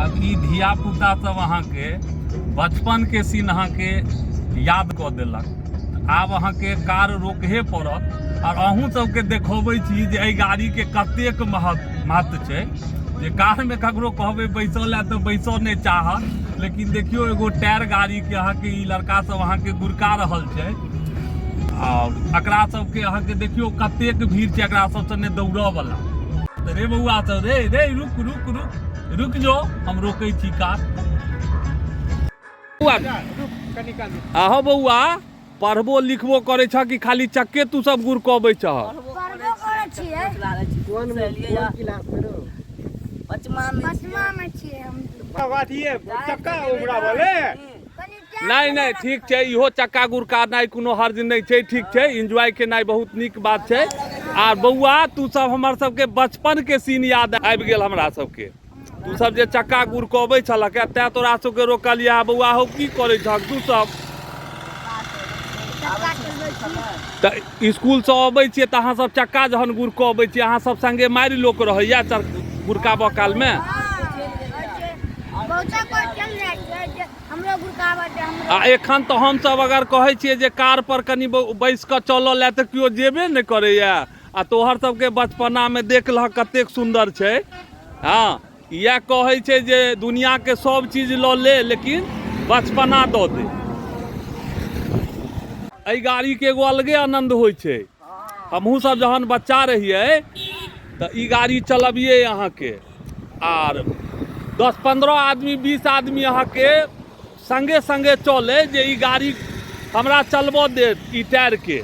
आब ई धिया पुता सब अहाँके बचपनके सीन अहाँके याद कऽ देलक। आब अहाँके कार रोकहे पड़त आओर अहूँ सबके देखबै छी जे एहि गाड़ीके कतेक महत्व महत्व छै। जे कारमे ककरो कहबै बैसऽ लए तऽ बैसऽ नहि चाहत, लेकिन देखियौ एगो टायर गाड़ीके अहाँके ई लड़का सब अहाँके गुड़का रहल छै। आओर एकरा सबके अहाँके देखियौ कतेक भीड़ छै एकरा सब सने दौड़ऽ वाला। तऽ रे बौआ सब, रे रे रुक रुक रुक रुक जो, हम रोकै छी कार। आहो बौआ, पढ़बो लिखबो करै छह कि खाली चक्के तू सब गुड़कबै छह? पढ़बो करै छियै। कोन कोन क्लास में रो? पचमा में छियै हम। चक्का उमड़ा बोले। नहि नहि, ठीक छै, इहो चक्का गुड़कानाइ कोनो हर्ज नहि छै, ठीक छै, एन्जॉय केनाइ बहुत नीक बात छै। आ बौआ, तू सब हमर सबके बचपन के सीन याद आबि गेल हमरा सबके। तू सब जे चक्का गुड़कबै छलक तैं तोरा सबके रोकलियै। बौआ हौ, की करै छहक तू सब? तऽ इसकुलसँ अबै छियै तऽ अहाँ सब चक्का जहन गुड़कबै छियै, अहाँ सब संगे मारि लोक रहैया गुड़काबऽ कालमे? आ एखन तऽ हमसब अगर कहै छियै जे कार पर कनि बैस कऽ चलऽ लए तऽ केओ जेबे नहि करैया। आ तोहर सबके बचपनामे देख लहक कतेक सुन्दर छै। हँ, इएह कहै छै जे दुनिआँके सब चीज लऽ ले लेकिन बचपना दऽ दे। एहि गाड़ीके एगो अलगे आनन्द होइ छै। हमहूँ सब जहन बच्चा रहियै तऽ ई गाड़ी चलबियै अहाँके, आर 10-15 आदमी 20 आदमी अहाँके संगे संगे चलै जे ई गाड़ी हमरा चलबऽ देत ई टायरके।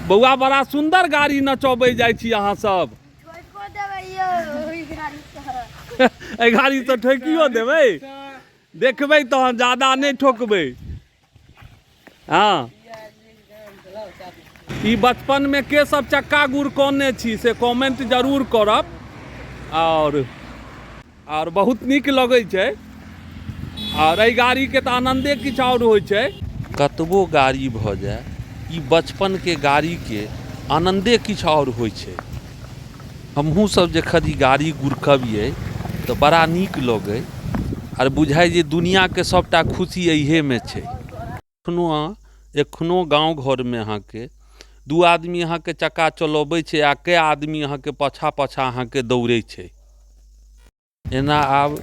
बौआ, बड़ा सुन्दर गाड़ी नचबै जाइ छी अहाँ सब। एहि गाड़ीसँ ठोकियो देबै? देखबै तहन, ज्यादा नहि ठोकबै। हँ, ई बचपनमे के सब चक्का गुड़कौने छी से कमेंट जरूर करब। आओर बहुत नीक लगै छै, आओर एहि गाड़ीके तऽ आनन्दे किछु आओर होइ छै। कतबो गाड़ी भऽ जाय, ई बचपनके गाड़ीके आनन्दे किछु आओर होइ छै। हमहूँ सब जखन ई गाड़ी गुड़कबियै तऽ बड़ा नीक लगै आर बुझाइ जे दुनिआँके सबटा खुशी एहिएमे छै। एखनो गाँव घरमे अहाँके 2 आदमी अहाँके चक्का चलबै छै आ कए आदमी अहाँके पाछाँ पाछाँ अहाँके दौड़ै छै। एना आब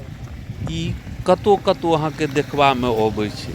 ई कतहु कतहु अहाँके देखबामे अबै छै।